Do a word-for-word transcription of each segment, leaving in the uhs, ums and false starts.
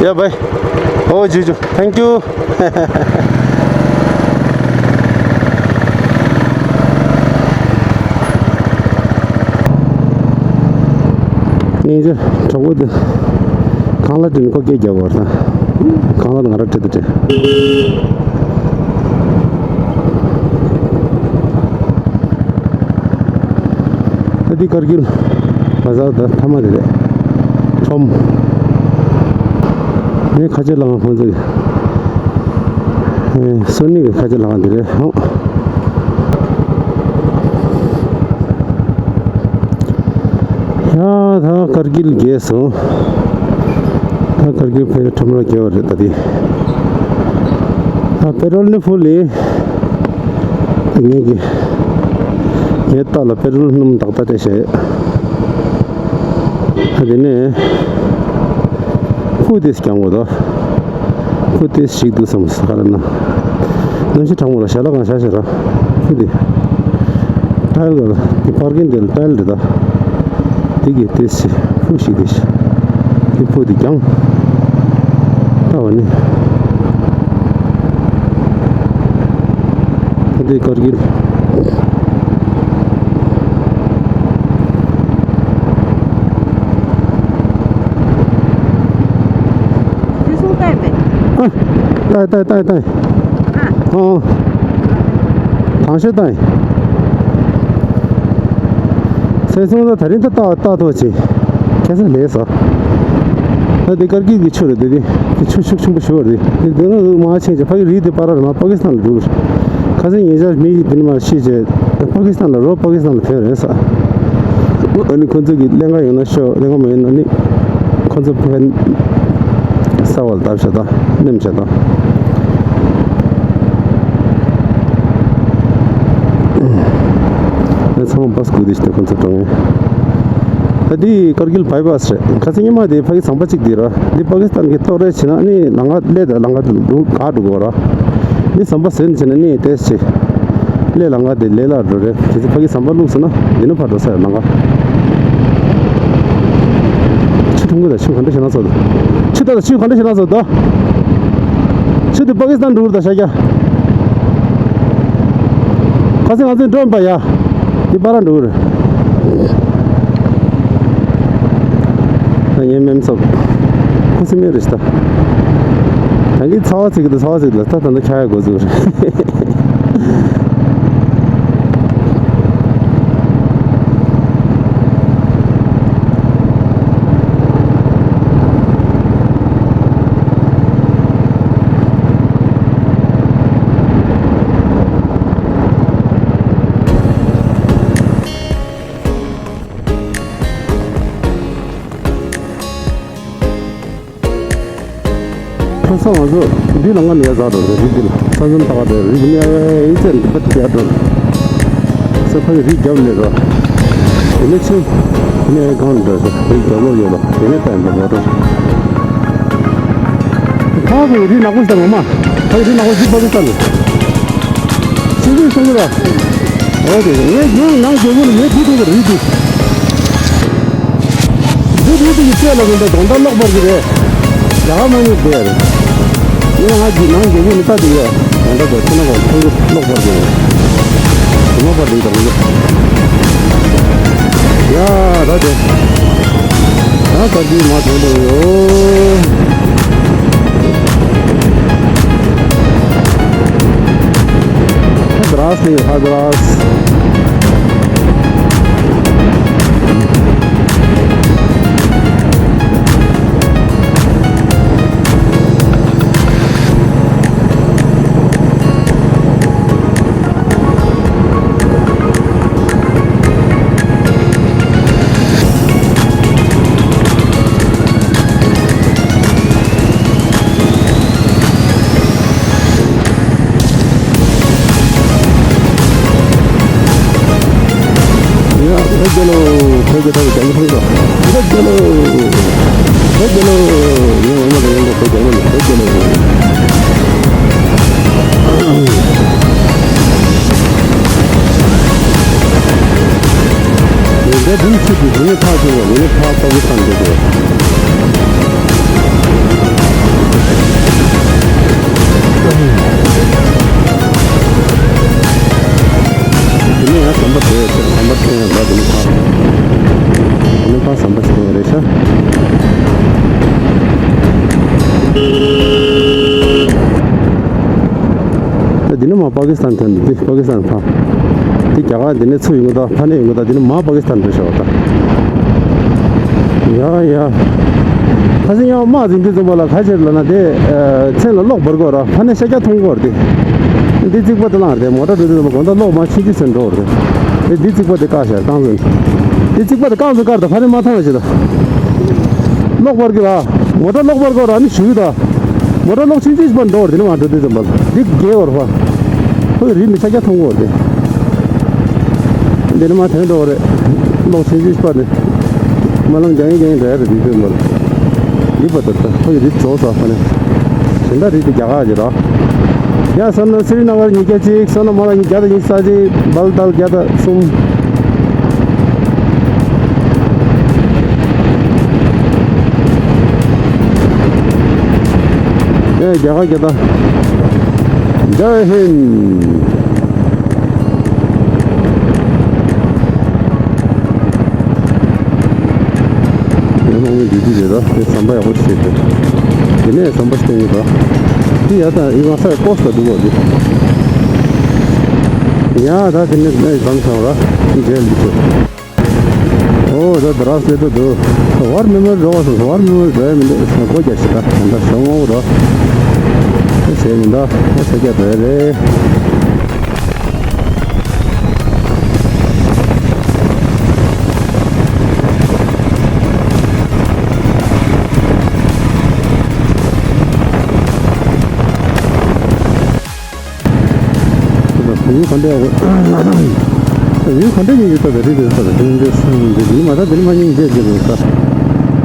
Yeah, bye. Oh, Juju. Thank you. ངས་གྲོགས་པོ་དེ་ཁང་གླ་དྲན་ཁོ་སྐད་རྒྱག་བར་དང་། ཁང་གླ་ང་ར་དྲན་དུ་དྲན། ད་འདི་ཀར་གིལ་བ་ཟར་ད་མཐའ་མ་དེ་རེད། ཁྲོམ། ངས་ཁ་ཆེ་ལ་ང་ཁོང་ཚོ་ཡིན། སོ་ནི་གི་ཁ་ཆེ་ལ་ང་འདི་རེད་ཧང་། ཡ་ད་ཀར་གིལ་རྒྱས་སོང་། ད་ཀར་གིལ་ཕེ་ཁྲོམ་ར་རྒྱས་བ་རེད་ད་འདི། ད་པེ་ཊོལ་ནི་ཕུལ་ཡིན། ངེད་ཀྱི་ངའི་རྟ་ལ་པེ་ཊོལ་སྣུམ་ཏག་ཏག་སྤྲད་བྱས། ཨ་དེ་ནས་ཕུ་དེ་སྐྱང་བོ་དོ། ཕུ་དེ་ཞིག་འདུག་བསམ་ས་ག་རེ་ན། གནམ་གཤིས་གྲང་མོ་ལ་ཞལ་ལག་གང་བཞག་བྱས་ར། ཕུ་དེ། ཊ་ཡལ་ག་ལ་དེ་པར་ཀིང་དེ་ལ་ཊ་ཡལ་རེད་ད། དེ་གི་དེ་སི་ཕུ་ཞིག་དེ་ཤི། དེ་ཕུ་དེ་ཀྱང་། ལྟ་བ་ནི། ད་དེ་ཀར་གིལ། དེ་སོང་བལྟས་པས། ཨ། བལྟས་བལྟས་བལྟས་བལྟས། ཨ། ཨ། དང་ཤོས་བལྟས། སེང་སོང་ད་ད་རིང་ད་ལྟ་ལྟ་ཐོག་ཆེ། ཁ་སང་ལས་ས། ད་དེ་ཀར་གིལ་གྱི་ཆུ་རེད་དེ་དེ། དེ་ཆུ་ཤུགས་ཆེན་པོ་ཞུ་བ་རེད། དེ་དེ་ནང་མ་ཕྱིན་ཅི་ཕ་གི་རི་དེ་པར་ར་མ་པ་ཀི་སི་ཐན་ལ་འགྲོ་གི་རེད། ཁ་སང་ཉེ་ཆར་མི་ཡིས་དེ་ནི་མ་ཤེས་བྱས་པ་ཀི་སི་ཐན་ལ་རོ་པ་ཀི་སི་ཐན་ལ་ཐོན་རེད་ས། ཨ་ནི་ཁོ་ཚོ་གི་ཀླན་ཀ་ཡོད་ན་ཤོག་ཀླན་ཀ་མ་ཡོད་ན་ནི་ཁོ་ཚོ་ཕན་ས་བ་ལ་བརྡབ་བྱ་དང་ནེམ་བྱ་དང་། ཚང་མ་བ་སི་སྒུག་བསྡད་ཤི་ཁོ་ཚོ་འགྲོ་ངེས། ད་འདི་ཀར་གིལ་བྷའི་པ་སི་རེད། ཁ་སང་ཉི་མ་དེ་ཕ་གི་ཟམ་པ་གཅིག་འདི་ར། འདི་པ་ཀི་སི་ཐན་གྱི་ཐོག་རེད་བྱས་ན་ནི་ལམ་ཁ་སླེབས་དང་ལམ་ཁ་དེ་འགྲོ་ག་འགྲོ་དགོས་ར། འདི་ཟམ་པ་ཟིན་བྱས་ན་ནི་ཏེས་ཆེ། སླེབས་ལམ་ཁ་དེ་ལས་ལ་འགྲོ་རེད། དེ་ཚོ་ཕ་གི་ཟམ་པ་བླུགས་སོང་ན་འདི་ནི་ཕར་འགྲོ་ས་ཡོད་ལམ་ཁ། ཆུ་འཐུང་གི་ད་ཆུ་ག་འདྲ་བྱས་ན་ཚོ་དང་། ཆུ་ད་ད་ཆུ་ག་འདྲ་བྱས་ན་ཚོ་དང་། ཆུ་དེ་པ་ཀི་སི་ཐན་འགྲོ་གི་རེད་ད་ཤ་རྒྱ། ཁ་སང་ང་ཚོས་འགྲོ་ཡིན་པ་ཡ། འདི་པར་ར་འགྲོ་གི་རེད། ད་ངའི་སྨན་ཚབ། ཁུ་སིམ་མེད་རེད་ད། ད་གིན་ཚ་བ་ཚིག་གི་འདུག་ཚ་བ་ཚིག་འདུག་ད་ད་ལྟ་ཁྱག་ཡག་འགོ་བཙུགས་རེད། ཁ་སང་ང་ཚོ་འདི་ལ་ང་ནས་ཡ་ཟ་འགྲོ་རེད། རི་འདི་ལ་ས་འཛོམས་ཐག་རེད། རི་འདི་ནས་ཨེ་ཙེ་འདི་ཕ་དེ་ཡ་འགྲོ་རེད། ས་ཕ་གི་རི་རྒྱབ་ལས་ར། དེ་ནས་ཕྱིན་དེ་ནས་ཨེ་གང་འགྲོ་རེད། རི་རྒྱབ་ལོག་ཡོད་ལ་དེ་ནས་ལྟ་ཡིན་པ་མ་འགྲོ། ཕ་གི་རི་ནག་པོ་ཞིག་དང་མ། ཕ་གི་རི་ནག་པོ་ཞིག་པ་གི་ས་ལ། ཆུ་ཚོད་གསུམ་ར། འོ་དེ་ངས་ངས་ནང་རྒྱལ་པོ་ལ་ངས་ཐུག་ཐུག་རེད་དེ། འདི་རེད་དེ་ཡི་ཚད་ལ་མི་འདྲ་གདོང་ལྟ་གློག་འབར་གི་རེད། རྒྱ་གར་མ་ཉོས་དེ་རེད། ངས་ང་གི་ནང་རྒྱལ་པོ་ནི་ལྟ་དེ་ཡོད། གདོང་ལྟ་དེ་ཁྱེད་ན་གང་ཐུག་གི་གློག་འབར་གི་རེད། དེ་མ་པར་དེ་གདོང་ལྟ། ཡ་ད་དེ། ད་ག་དུས་མ་དོན་དུ་ཡོད། Здравствуй, здравствуй. ཡ། བོད་རྒྱལ་ལོ། བོད་རྒྱལ་ལོ། བོད་རྒྱལ་ལོ། བོད་རྒྱལ་ལོ། ངའི་འོ་མ་དང་ཡོང་གོ་བོད་རྒྱལ་ལོ། བོད་རྒྱལ་ལོ། ཡོན་ཏན་འདིའི་ཆེད་དུ་རིན་མེད་ཕག་ཆེ་བ་རིན་མེད་ཕག་ཕག་གི་ཐང་འདི་དེ། དེ་ནས་ཡང་ཟམ་པ་བྲོས་ཡོད་ཚེ་ཟམ་པ་ཐོན་ཡང་འདྲ། དེ་ནས་ཕར། དེ་ནས་ཕར་ཟམ་པ་ཞིག་ཐོན་ཡོད་རེད་ཤག་ད་འདི་ནས་མར་པ་ཀི་སི་ཐན་ཐོན་འདུག་དེ་པ་ཀི་སི་ཐན་ཕར། དེ་རྒྱ་གར་འདི་ནས་ཚུར་ཡོང་གི་འདུག་ཕར་ནས་ཡོང་གི་འདུག་དེ་ནས་མར་པ་ཀི་སི་ཐན་འགྲོ་ཤག་ད། ཡ་ཡ། ཁ་སང་ཡང་དམག་འཛིང་དུས་ཙམ་པ་ལ་ག་ཅིག་ལབ་ན་དེ། ཨ། མཚན་ལ་གློག་འབར་དགོས་ར། ཕར་ནས་ཤར་རྒྱག་མཐོང་གི་ཡོད་རེད་དེ། འདི་རྩིག་པ་དེ་བསླངས་རེད། མོ་ཊ་འགྲོ་དུས་ཙམ་པ་དགོང་དག་གློག་མར་ཆུང་ཆུང་ཟེར་འགྲོ་གི་རེད། དེ་འདི་རྩིག་པ་དེ་བཀག་བཞག་རྐང་འཛིན། འདི་རྩིག་པ་དེ་རྐང་འཛིན་བཀག་རེད་ད། ཕར་ནས་མར་ཐོན་པ་ཞིག་ད། གློག་འབར་གི་ར། མོ་ཊ་གློག་འབར་དགོས་ར། ནི་ཞུ་གི་ད། མོ་ཊ་གློག་ཆུང་ཆུང་ཞིག་པར་འགྲོ་བར་དེ་ནས་མར་འགྲོ་དུས་ཙམ་པ་ལ་འདི་རྒྱས་བར་ཕ། ཁོའི་རི་མི་ཤར་རྒྱག་མཐོང་གི་ཡོད་རེད། འདི་ནས་མར་ཐོན་འགྲོ་བ་རེད། གློག་ཆུང་ཆུང་ཞིག་པར་ནས། སྨོན་ལམ་རྒྱག་ཡིན་རྒྱག་ཡིན་འདྲ་ཡ་རེད་འདི་ཙམ་པ་ལ། འདི་པ་ད་ད་ཁོའི་རི་རྫོགས་ས་ཕ་ནས། གཞན་དག་རི་དེ་རྒྱ་གར་གྱི་ར། ཡ་བསོད་ནམས། སི་རི་ན་གར་ཉིས་བརྒྱ་གཅིག་བསོད་ནམས། མ་ལ་ཉིས་བརྒྱ་དང་ཉི་ཤུ་རྩ་གཅིག་བལ་དལ་བརྒྱ་དང་གསུམ། ཡ་རྒྱ་གར་རྒྱ་ད། ཇའི་ཧིན། ཡང་ནང་མི་འདུས་འདུས་རེད་ད། དེ་ཟམ་པ་ཡག་པོ་ཞིག་བྱས་ཏེ། དེ་ནས་ཟམ་པ་ཞིག་བསྟན་གྱི་འདུག་དེ་ཡ་ད་ཡི་ང་ས་ཀོ་སི་ད་འདུག་གོ་དེ། ཡ་ད་དེ་ནས་ནས་ཟམ་སོང་ར། འཇལ་འདི་ཚོ། ཨོ་ད་དྲ་སེ་ད་འདུག་ཝར་མེ་མོ་རི་འགྲོ་བ་སོང་། ཝར་མེ་མོ་རི་འགྲོ་ཡ་མི་འདུག་སྒོ་རྒྱག་ཞིག་ད་ད་ཞོག་ངོ་རོ། ད་བྱས་མི་འདུག་ད་ཆ་རྒྱག་འགྲོ་ཡ་རེད། ད་བིའུ་ག་འདྲ་ཡོད། བིའུ་ག་འདྲ་ཡོད་ཡོད་ད། རི་དེ་ཚོ་ད་དེ་འདྲ་སོང་འདི་འདི་མ་ད་འདི་ནས་མར་སྙིང་རྗེ་རྒྱུ་རེད་ད།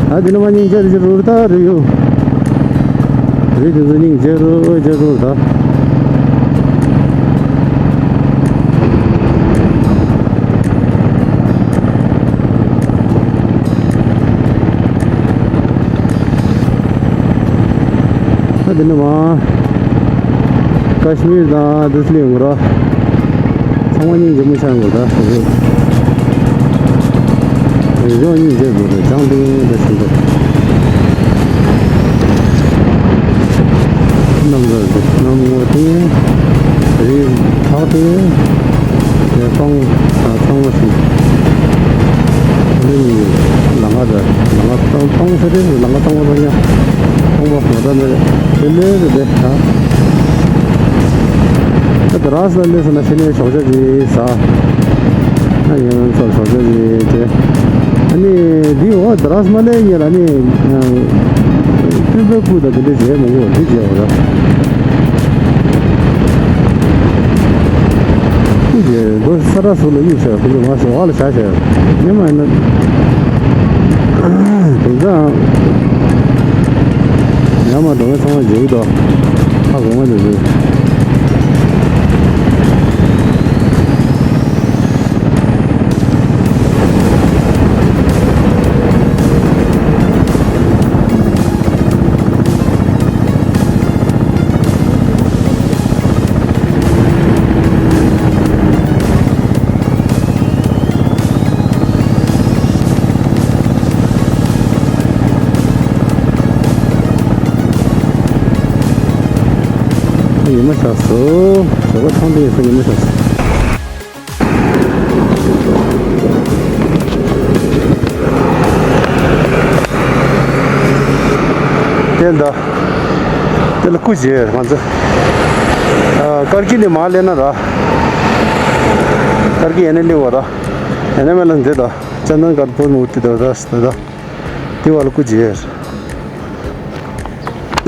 ད་འདི་ནས་མར་སྙིང་རྗེ་རྒྱུ་རེད་ད། རི་ཡོད། རི་དེ་ཚོ་སྙིང་རྗེ་རུ་རྗེ་རུ་ད། ད་འདི་ནས་མར་ཀ་ཤི་མིར་དང་དིལ་ལི་ཡོང་གི་ར། ཚང་མ་སྙིང་རྗེ་མོ་ཆགས་ཡོང་གི་ར། རི་ལྗོངས་སྙིང་རྗེ་དགོས་རེད། ལྗང་ལྡིང་འདྲ་ཞིག་འདུག་གནམ་ར་འདི་གནམ་ངོ་སྟེང་རི་བྲག་སྟེང་། དེ་སྟོང་ཨ་སྟོང་པ་ཞིག་འདི་ནི་ལམ་ཁ་རེད། ལམ་ཁ་སྟོང་སྟོང་ཟེར་དེ་ལམ་ཁ་སྟོང་པ་ལ་ཡ་སྟོང་པ་མ་འདྲ་མེད་རེད། དེ་ལས་རེད་དེ་ད། ད་དེ་ར་ས་ལས་ཟེར་ན་ཕྱི་ནས་ཞོགས་ཇ་ཅིག་ཟ། ཨ་ཡང་ཚོ་ཞོགས་ཇ་ཅིག་དེ། ཨ་ནི་འདི་འོ་དེ་ར་ས་མ་ལས་ཉེ་ལ་ནི། སྤུན་པའི་སྐུ་དང་དེ་འདྲ་མཇལ་མི་དགོས། འདི་མཇལ་བ་ར། སྐུ་མཇལ་མགོ་ས་ར་ཟུར་ལ་གཡུག་བྱས། སྐུ་མཇལ་མ་སོང་བ་ལ་བྱ་བྱས། ཉི་མ་ཡིན་ན། དེང་སང་ཡར་མར་འགྲོ་མཁན་ཚང་མ་མཇལ་གྱི་འདུག་ཧ་གོ་མ་འདུག་ཉི་མ་ཤར་སོང་། ཞོགས་པ་ཐོང་དེ་ཡིན་ས་ཉི་མ་ཤར་སོང་། དེ་འདྲ། དེ་ལ་སྐུ་མཇལ་ང་ཚོ། ཨ། ཀར་གིལ་ནས་མར་སླེབས་ན་ར། ཀར་གིལ་ཡན་ནས་སླེབས་པ་ར། ཡན་ནས་མར་ལ་འདི་ད། ཅན་དན་གར་པུར་མུར་ཏི་ད་ད་ད་ད། དེ་བ་ལ་སྐུ་མཇལ།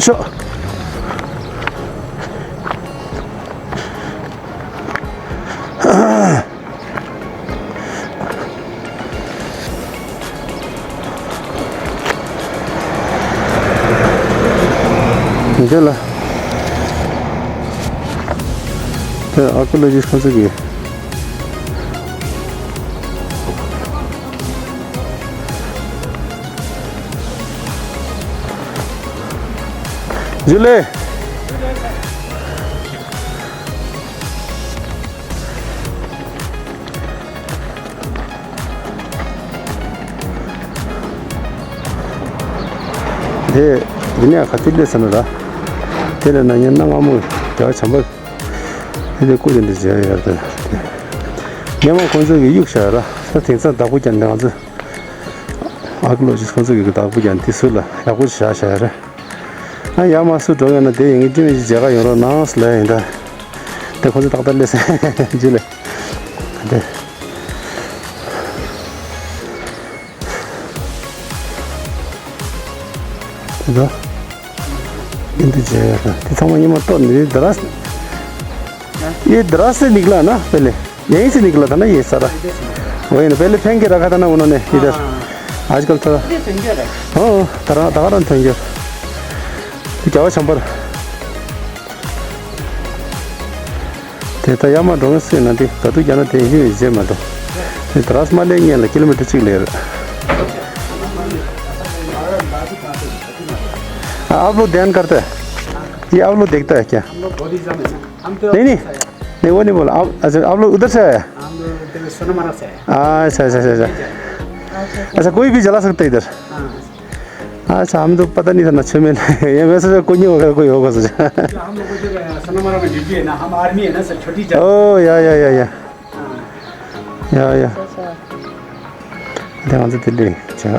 ཤོག་འདི་ལ། དེ་ཨར་ཀི་ཨོ་ལོ་ཇི་ཁོ་ཚོ་གི། ཇུ་ལེ། དེ་འདི་ནས་ག་དུས་སླེབས་ཟེར་ན་ར། དེ་ལས་ན་ཉིན་གནའ་སྔ་མོ་རྒྱ་བྱམས་པ། དེ་ལས་སྐུ་དེ་འདྲ་མཇལ་ཡོད་རེད། སྔོན་མ་ཁོང་ཚོ་གིས་གཡུག་བཞག་ར། ད་དེང་སང་བདག་པོ་རྒྱག་ནས་ང་ཚོ་ཨར་ཀི་ཨོ་ལོ་ཇི་སི་ཁོང་ཚོ་གིས་བདག་པོ་རྒྱག་ནས་དེ་ཟུར་ལ་ཡག་པོ་བཞག་བཞག་ཡོད་རེད། ཨ་ཡར་མར་སུ་འགྲོ་ཡོད་ན་དེ་ཡིན་གྱི་ཀྲི་མེད་ཅིག་མཇལ་ཁ་ཡོང་རོགས་གནང་ཟེར་ལབ་ཡིན་ད། དེ་ཁོང་ཚོ་ཏག་ཏག་སླེབས་སོང་རྗེས་ལ། དེ། དེ་ད། ཨིན་དུ་ཇེ་ཡ་ད། དེ་ཚང་མ་ཉི་མ་གཏོར་ནི་རེད་ད་ར། ये दराज से निकला ना पहले? यहीं से निकला था ना ये सारा? वही ना, पहले फेंक के रखा था ना उन्होंने इधर। हाँ। आजकल थोड़ा। हाँ, तरा तरा थोड़ा। क्या हुआ छंपर? དེ་ལྟར་ཡར་མར་འགྲོ་མཁན་སུ་ཡིན་ན་དེ་ག་དུས་རྒྱག་ན་དེ་ཡིན་ཞིག་ཡིན་ཟེར་མ་གཏོགས། དེ་དྲ་སྨ་ལེ་ཉེ་ལ་ཀི་ལོ་མི་ཊར་གཅིག་ལས་རེད། ཨ་ཨབ་ལོ་དན་ཀར་ཏ། ཡེ་ཨབ་ལོ་དེག་ཏ་ཀྱ། नहीं नहीं। नहीं वो नहीं बोला। आप अच्छा आप लोग उधर से आए हैं? हम लोग इधर सोनामार्ग से आए हैं। अच्छा अच्छा अच्छा अच्छा। अच्छा कोई भी जला सकता है इधर। हाँ। अच्छा, हम तो पता नहीं था ना, छह महीने। ये वैसे तो कोई नहीं होगा, कोई होगा सोचा। हम लोग को जो है, सोनामार्ग में ड्यूटी है ना, हम आर्मी है ना सर, छोटी जात। ओ, या, या, या, या। हाँ। या, या। अच्छा, अच्छा। ध्यान से दिल्ली, अच्छा।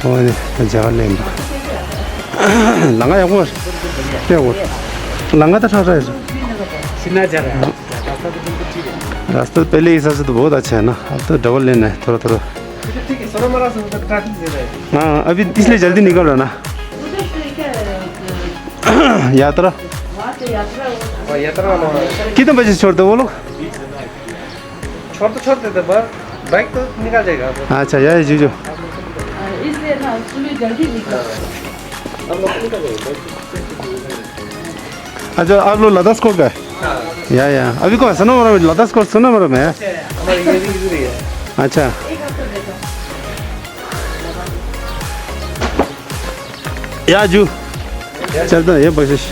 ཨོ་ནི་ཇ་ལེན། ལང་ཡག་པོ་རེད། ལང་ད་ཁྲག་ཁྲག་རེད། रास्ता तो पहले ही हिसाब से तो बहुत अच्छा है ना, अब तो डबल लेन है थोड़ा थोड़ा। ठीक है, सोनामार्ग से उधर ट्रैफिक ज्यादा है। हाँ, अभी इसलिए जल्दी निकल रहा ना। उधर से क्या, यात्रा। वहाँ से यात्रा हो। हाँ, यात्रा वाला। कितने बजे से छोड़ते हैं वो लोग? छोड़ तो छोड़ देते, पर बाइक तो निकल जाएगा। अच्छा, यही जीजू। इसलिए ना, सुबह जल्दी निकल। हम लोग निकल जाएगा, बाइक तो। अच्छा, आप लोग लद्दाख स्कोर का है? हाँ। या, या। अभी कौन है? सोनामार्ग में, लद्दाख स्कोर सोनामार्ग में है? हमारे ये भी इधर ही है। अच्छा। या, जू। चलता है, ये बख्शिश।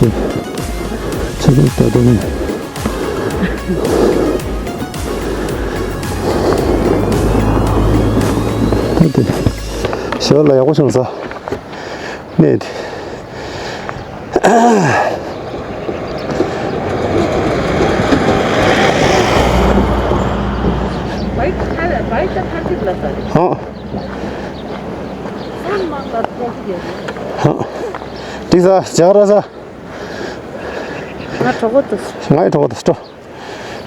ཆེ་ཆུང་ལྟ་དུས་ནས། ད་དེ་ཞོར་ལ་ཡག་པོ་བྱུང་ས། ནས། ཧང་། ཧང་། འགྲིག་ས་ཇག་ར་ས། ང་གྲོགས་པོ་དང་། ང་ཡི་གྲོགས་པོ་དང་སྤྲོ།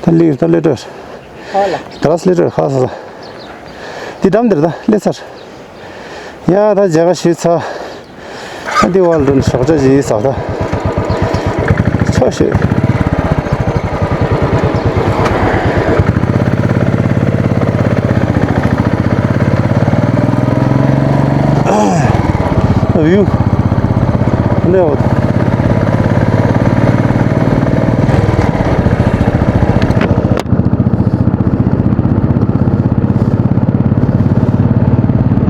ད་ལི་ད་ལི་ཏོ། ཧ་ལ། ད་ར་སི་ལི་ཏོ་ཁ་ས་ས། འདི་འགྲམ་འདིར་ད་སླེབས་ཚར། ཡ་ད་མཇལ་ཁ་ཞུས་ཚར། ཨ་འདི་བར་དུ་ཞོགས་ཇ་ཞིག་ཟ་ད། ཆོག་ཤོད། ཨ་བིའུ། འདི་འོ།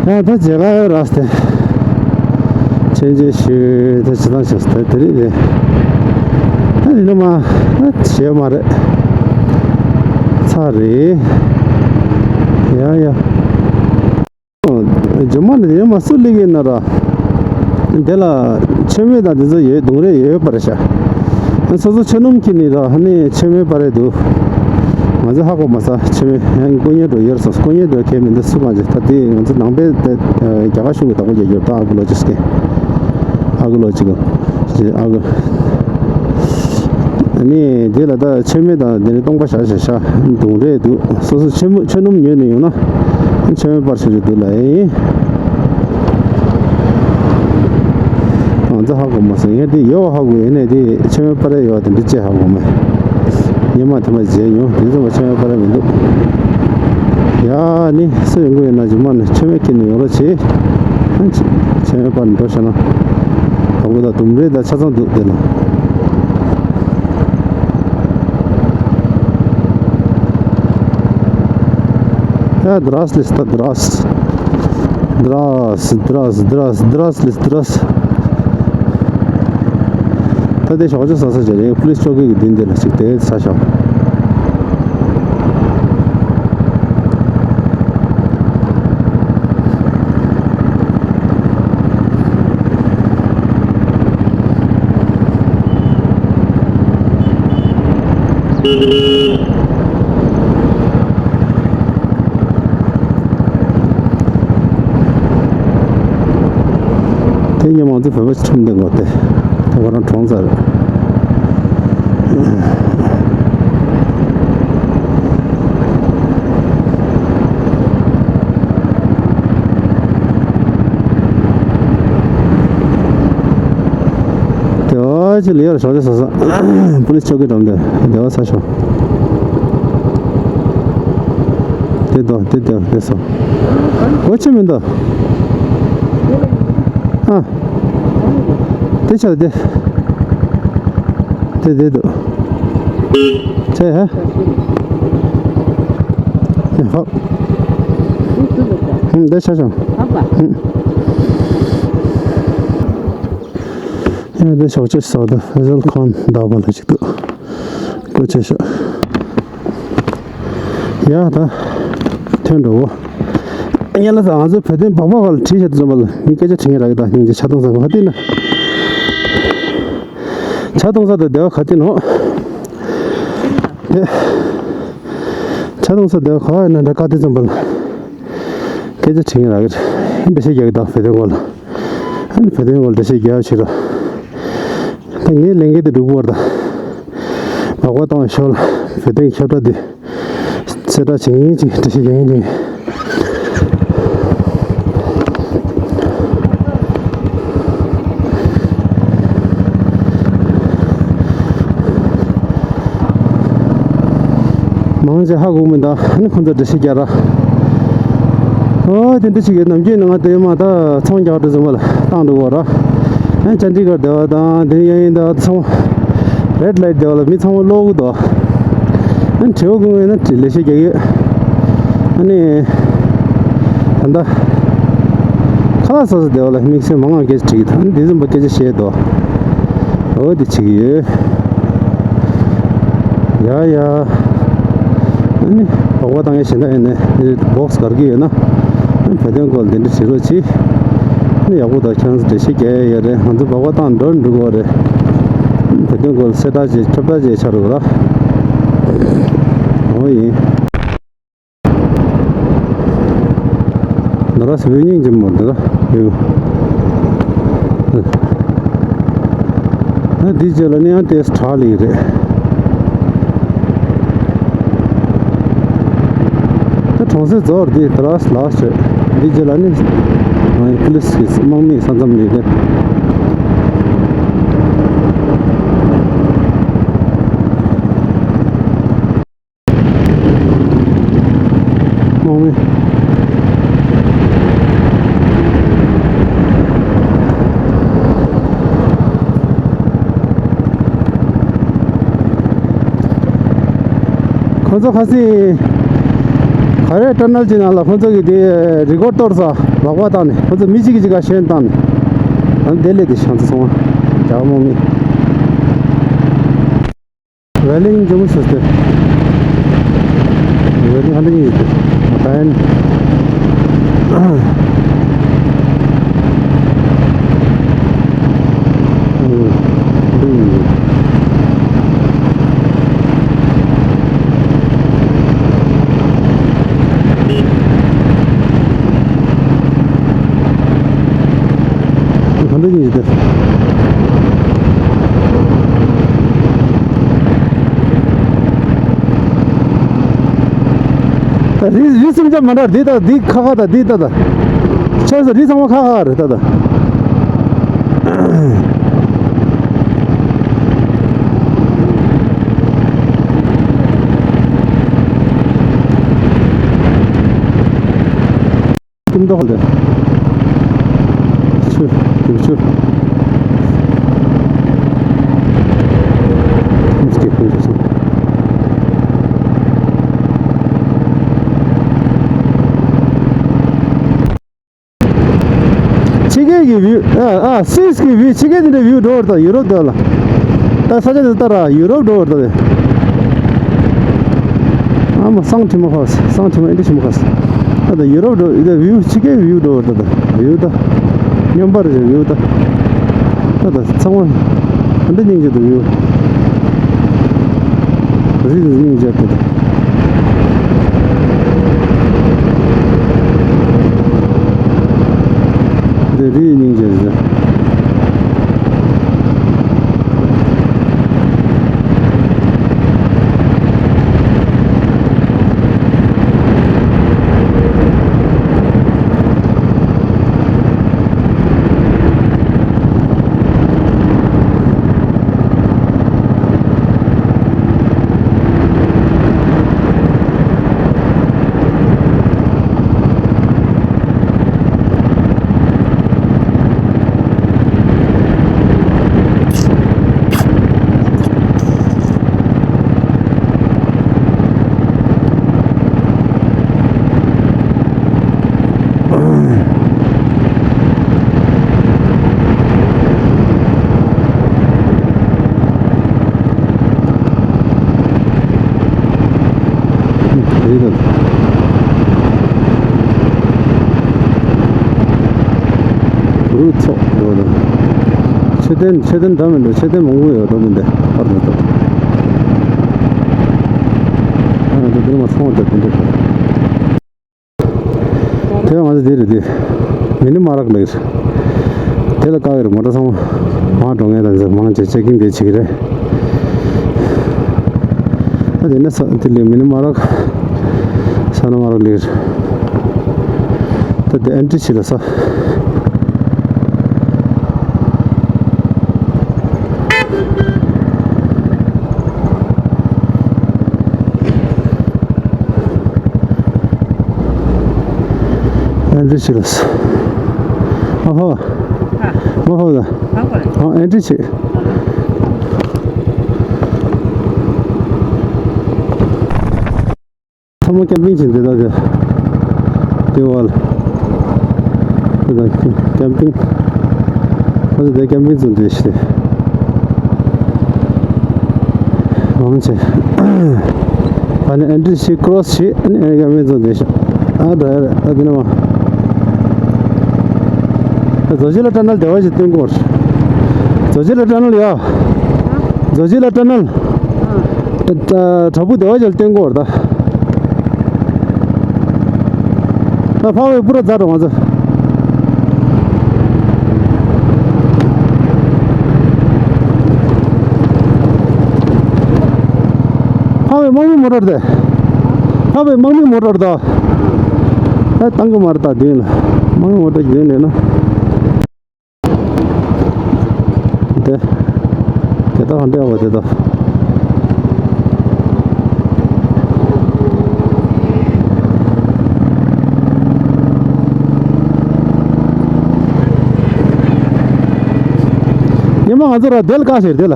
ཡང་ད་མཇལ་ཁ་རག་སྟེ། ཆོས་མཇལ་ཞུས་ད་ཅི་ཐང་ཆགས་སྟེ་དེ་རིང་རེད། ད་འདི་ནི་མ་ད་བྱས་མ་རེད། ཚར་རེད། ཡ་ཡ། རྗེས་མ་ནི་དེ་མ་སུ་ལི་གི་ན་ར། དེ་ལ་མཆོད་མེ་དང་དེ་ཚོ་ཡོད་སྡུག་རེ་ཡོད་པ་རེད་ཤག་སོ་སོ་ཆོས་ནོམ་ཁྱེར་ནི་ར་ཧ་ནི་མཆོད་མེ་པ་རེད་འདུག་ང་ཚོ་ཧ་གོ་མ་ས་མཆོད་མེ་ཡང་དཀོན་གཉེར་འགྲོ་ཡོད་སོང་དཀོན་གཉེར་འགྲོ་ཁྱེར་མི་འདུག་སུ་གང་ཅི་ད་དེ་ང་ཚོ་ནང་པའི་དེ་རྒྱ་གར་གཞུང་གི་བདག་པོ་རྒྱག་རྒྱུ་ད་ཨ་གུ་ལོ་ཅི་སྐད་ཨ་གུ་ལོ་ཅི་གོ་ཨ་གུ། ཨ་ནི་དེ་ལ་ད་མཆོད་མེ་དང་དེ་ནི་སྟོང་པ་བཞག་བཞག་བཞག་སྡུག་རེད་འདུག་སོ་སོ་ཆོས་མོ་ཆོས་ནོམ་ཉོས་ནས་ཡོང་ན་མཆོད་མེ་པར་ཆོས་ཆོས་འདུག་ལ་ཨེ། ང་ཚོ་ཧ་གོ་མ་སོང་ཡང་དེ་ཡོད་ཧ་གོ་ཡིན་ནས་དེ་མཆོད་མེ་པར་ཡོད་དེ་འདི་ཅེ་ཧ་གོ་མེད། ཉི་མ་དེ་མ་བརྗེད་མྱོང་། དེ་ཚོ་མ་ཆེན་པོའི་པར་མི་འདུག་ཡ་ནི་སུ་ཡོང་གི་ཡོད་ན་རྗེས་མ་ནས་ཆེན་མོའི་སྐད་ནས་ཡོང་རོགས་བྱེད། ཆེན་མོའི་པར་འགྲོ་ཤ་ན། བ་གུ་དང་ལྡུམ་རའི་དང་ཆ་ཚང་འདུག་དེ་ལ། ཡ་Здравствуйте, здравствуйте. Здравствуйте, здравствуйте, здравствуйте, здравствуйте. ད་དེ་ཞོགས་ཇ་ཟ་ས་ཅིག་རེད། ཕུ་ལིས་ཅོ་ཀི་གི་མདུན་དེ་ལ་ཅིག་དེ་ཟ་ཤོག་དེ་ཉིན་མང་ཚོ་བོད་པ་ཁྲིམས་ལྡན་དགོས་ཏེ། དེ་ཁོ་རང་གྲོངས་ཚར། དེ་བ་ཅི་ལ་ཡར་ཞོགས་ཇ་ཟ་ས། ཕུ་ལིས་ཅོ་ཀི་འགྲམ་དེ་དེ་བ་ཟ་ཤོག་དེ་དོ་དེ་དེ་དེ་སོ། གོ་ཆེ་མི་འདུག་ཨ། དེ་ཆ་དེ། དེ་དེ་དུ། ཆེ་ཧ། ཧོ། དེ་ཆ་ཆ། ཡང་དེ་ཞོགས་ཇ་ཟ་ད་ཕེ་ཟལ་ཁོན་ཟླ་བ་ལ་ཅིག་ཏུ། གོ་ཆེ་ཤོག་ཡ་ད། ཐོན་འགྲོ་བོ། ཡ་ལ་ད་ང་ཚོ་བོད་དོན་བག་བག་ལ་བྲིས་བྱེད་དུ་འཛོམས་པ་ལ་མི་སྐད་ཆ་དྲི་ངེས་རག་གི་ད་སྙིང་རྗེ། ཆ་ཚང་ས་ག་དེ་ན། ཆ་ཚང་ས་ད་སྡེ་བ་ག་དེ་ནོ། དེ། ཆ་ཚང་ས་སྡེ་བ་ག་ཡིན་ན་འདྲ་ག་དེ་འཛོམས་པ་ལ། སྐད་ཆ་དྲི་ངེས་རག་གི་རེད། འགྲེལ་བཤད་རྒྱག་གི་ད་བོད་དོན་སྐོར་ལ། ཨ་ནི་བོད་དོན་སྐོར་ལ་འགྲེལ་བཤད་རྒྱག་ཕྱིར་རོ། ད་ངའི་ལས་འགན་དེ་འགྲུབ་བར་ད། བག་བག་བཏང་བའི་ཞོར་ལ་བོད་དོན་ཁྱབ་བསྒྲགས་དེ་གསལ་བསྒྲགས་བྱེད་མཁན་ཅིག་འགྲེལ་བཤད་རྒྱག་མཁན་ཅིག་མང་ཆེ་ཧ་གོ་མི་འདུག་ཨ་ནི་ཁོང་ཚོ་འགྲེལ་བཤད་རྒྱག་ར། ཨོ་དེ་འདྲ་ཞིག་གི་ནམ་རྒྱུན་ནང་དེ་མ་ད་ཚོང་རྒྱག་འགྲོ་ཙམ་པ་ལ་བཏང་འགྲོ་གོ་ར། ཨ་ཅན་ཌི་གར་སྡེ་བ་དང་དེ་ཡང་ཡིན་ད་ཚོང་རེད་ལའིཊ་སྡེ་བ་ལ་མི་ཚང་མ་ཀློག་གི་འདུག་ཨ་དྲི་བ་ཀུན་ཡིན་ན་དྲི་ལས་བཤད་རྒྱག་ཡོད། ཨ་ནི་ད་ལྟ་ཁ་ལག་ཟ་ས་སྡེ་བ་ལ་དམིགས་བསལ་མང་ང་སྐད་ཆ་དྲི་གི་ད་འདི་ཙམ་པ་སྐད་ཆ་བཤད་འདུག་ཨོ་དེ་བྱེད་ཀྱི་ཡོད། ཡ་ཡ། ཨ་ནི་བག་བག་བཏང་ཡ་གཞན་དག་ཡིན་ནའི་འདི་བོག་སི་གར་གི་ཡོད་ན། ཨ་ནི་བོད་དོན་སྐོར་འདི་འདྲ་བྱེད་རོགས་གྱིས། ཨ་ནི་ཡག་པོ་དང་ཁྱེད་རང་ཚོ་འགྲེལ་བཤད་རྒྱག་ཡ་ཡོད་རེད། ང་ཚོ་བག་བག་བཏང་འགྲོ་འགྲོ་གི་རེད། ཨ་ནི་བོད་དོན་སྐོར་གསལ་བསྒྲགས་བྱེད་ཁྱབ་བསྒྲགས་བྱེད་ཆགས་རོགས་ར། འོ་ཡིན། ནོ་ར་སི་བོད་སྙིང་རྗེ་མོ་འདི་ལ་ཡོད། ཨ་འདི་རྗེས་ལ་ནི་ཡང་ཏེས་གྲགས་ལིང་རེད། ད་གྲོང་གསེབ་རྫོགས་འདི་ཏ་ར་སི་ལགས་རེད། འདི་རྗེས་ལ་ནི་ང་ཡི་ཕུ་ལིས་ཀྱི་དམག་མིའི་ས་མཚམས་ཡོད་གི། དམག་མི། ཁོ་ཚོ་ཁ་སང་ག་རེ་ཊ་ནལ་གྱི་ནང་ལ་ཁོ་ཚོ་གི་དེ་རི་ཀོར་གཏོར་ས་ལག་པ་བཏང་ནས་ཁོ་ཚོ་མི་གཅིག་གིས་གཅིག་ག་ཞེན་བཏང་ནས་ཨ་ནི་དེ་ལས་དེ་ཤང་ཚོ་སོང་བ་རྒྱ་དམག་མི། ཝེ་ལིང་ཇོ་མོ་སོ་སྟེ། ཝེ་ལིང་ཧ་ལིང་ཡོད་དེ། ད་ཡན། གང་འདྲ་ཡིན་ཞིག་དེ། རི་རི་སུམ་ཅུ་མ་འདྲ་འདི་དང་འདི་ཁ་ཁ་དང་འདི་ལྟ་དང་། ཆགས་སོ་རི་ཚང་མ་ཁ་ཁ་རེད་ལྟ་དང་། མདོག་ལ། ཆུ། དུག་ཆུ། མི་སྐྱིད་ཁུལ་དུ་སོང་། ཕྱི་རྒྱལ་གྱི་བིའུ། ཨ་ཨ་སུད་སི་གི་བིའུ། ཕྱི་རྒྱལ་དེ་འདྲ་བིའུ་འགྲོ་བར་ད་ཡུ་རོབ་དེ་ལ། ད་ས་ཆ་དེ་ལྟར་ཡུ་རོབ་འགྲོ་བར་ད་དེ། ཨ་མ་སང་ཁྲི་མ་ཁ་སང་ཁྲི་མ་ཨིན་ཏི་ཁྲི་མ་ཁ། ད་ད་ཡུ་རོབ་འགྲོ་ད་བིའུ། ཕྱི་རྒྱལ་བིའུ་འགྲོ་བར་ད་ད་བིའུ་ད། སྙོམས་པར་བྱེད་བིའུ་ད། ད་ད་ཚང་མ་ཨ་འདྲ་སྙིང་རྗེ་འདུག་བིའུ། རི་དེ་སྙིང་རྗེ་འདུག་ད། འདི་རི་སྙིང་རྗེ་རེད། རི་དང་། རི་ཚོགས་འགྲོ་དང་། མཆོད་རྟེན། མཆོད་རྟེན་འདྲ་མི་འདྲ། མཆོད་རྟེན་མང་པོ་ཡོད་འགྲོ་མི་འདི་ཨར་འདི་ཚོ། ཨ་ང་ཚོ་འདིར་མ་སོང་བ་འདྲ་འདི་འདྲ། དེ་ང་ཚོ་འདི་རེད་དེ། མི་ནི་མ་རག་ལ་ཡོད། དེ་ལ་དཀའ་བའི་རེད། མོ་ཊ་ཚང་མ་མང་འགྲོ་ངེས་དང་ཚེ་མང་ཆེ་ཅེག་གིང་དེ་བྱེད་ཀྱི་རེད། ད་དེ་ནས་ས་དེ་ལས་མི་ནི་མ་རག་ས་ན་མ་རག་ལེར། ད་དེ་ཨན་ཏི་ཆི་ལ་ས། ཨན་ཏི་ཆི་ལ་ས། ཨ་ཧོ། མ་ཧོ་ད། ཨ་ཨན་ཏི་ཆི། ཚང་མ་ཀེམ་པིང་བྱེད་འདི་དག་གི་དེ་བ་ལ། དེ་དག་ཀེམ་པིང་། ཁོ་ཚོ་དེ་ཀེམ་པིང་བྱེད་འདི་ཤི། མང་ཆེ། ཨ་ནི་ཨན་ཏི་ཤི་ཀྲོ་སི་ཤི། ཨ་ནི་ཀེམ་པིང་བྱེད་འདི་ཤི། ཨ་ད་ཨ་དེ་ནི་མ། ཛོ་ཇི་ལ་ཊ་ནལ་དེ་བ་ཞིག་སྟོན་གོ། ཛོ་ཇི་ལ་ཊ་ནལ་ཡ། ཛོ་ཇི་ལ་ཊ་ནལ། ཨ། ཨ། དྲ་འབུ་དེ་བ་ཞལ་བསྟན་གོ་ར་ད། ད་ཕ་བའི་པུ་ར་རྫ་འགྲོ་ང་ཚོ། ཕ་བའི་དམག་མི་མོ་ཊར་དེ། ཕ་བའི་དམག་མི་མོ་ཊར་ད། ཨ་བཏང་གི་མ་རེད་ད་མདུན་ལ། དམག་མི་མོ་ཊར་གྱི་མདུན་ལ་ན། དེ། དེ་དག་ག་འདྲ་བ་དེ་དག་ཉི་མ་ང་ཚོ་ར་དེ་ལ་བཀག་ཟེར་དེ་ལ།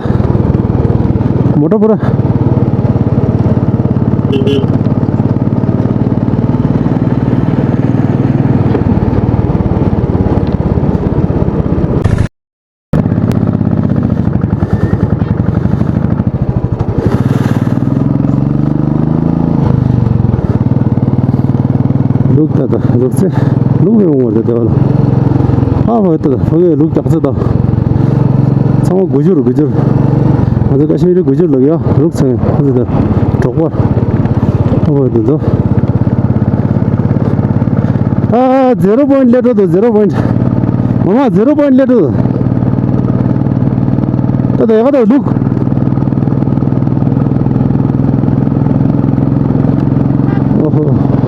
མོ་ཊ་པུ་ར། ལུག་ད་ད་ལུག་རྫི། ལུག་མི་འོང་བ་ད་ད་ལ། ཨ་བ་ད་ད་ཕ་གི་ལུག་རྒྱག་རྫི་ད། ཚང་མ་དགུ་བཅུ་རུ་དགུ་བཅུ་རུ། ང་ཚོ་ཀ་ཤི་མིར་དགུ་བཅུ་ལབ་ཡ་ལུག་ཚང་ཨ་ད་ད་འབྲོག་པ། ཨ་བ་ད་ད། ཨ་ཛི་རོ་པོ་ཡིན་ཊི་སླེབས་འགྲོ་འདུག་ཛི་རོ་པོ་ཡིན་ཊི། མ་མ་ཛི་རོ་པོ་ཡིན་ཊི་སླེབས་འགྲོ་འདུག་ད་ད་ཡག་ད་ལུག་ཨོ་ཧོ།